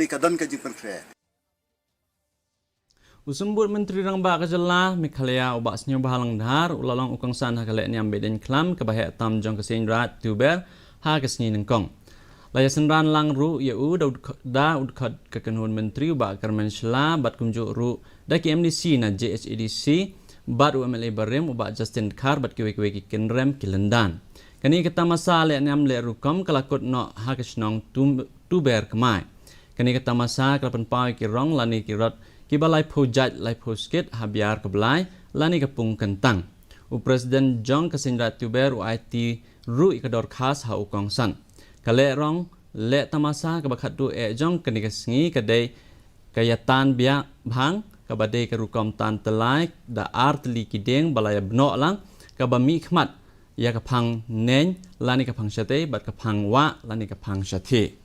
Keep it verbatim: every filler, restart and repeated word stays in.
Ka don ka jingpynkhre. U Symbud Myntri Rangbah ka jylla Meghalaya u Bah Sniawbhalang Dhar u la long u kongsan ha ka lehniam Behdeiñkhlam kaba heh tam jong ka Seiñraij Tuber ha ka sngi nyngkong. La ïasynran lang ruh ïa u da u dkh-, da u dkhot ka kynhun myntri u Bah Kyrmen Shylla bad kumjuh ruh da ki M D C na J H A D C bad u M L A barim u Bah Justin Dkhar bad kiwei kiwei ki kynrem ki lyndan. Kane ka tamasa lehniam leh rukom ka la kut noh ha ka shnong Tum-, Tuber Kmai. Kane ka tamasa ka la pynpaw ïa ki rong lane ki rot kiba laiphew jait laiphew skit ha biar ka blai lane ka pung kyntang. U President jong ka Seiñraij Tuber u aiti ruh ïa ka dorkhas ha u kongsan. Ka leh rong leh tamasa kaba khatduh eh jong kane ka sngi ka dei ka ïatan biah bhang kaba dei ka rukom tan tylli da ar tylli ki dieng ba la ïabnoh lang kaba mihkhmat ïa ka phang neng lane ka phang shatei bad ka phang wah lane ka phang shathie.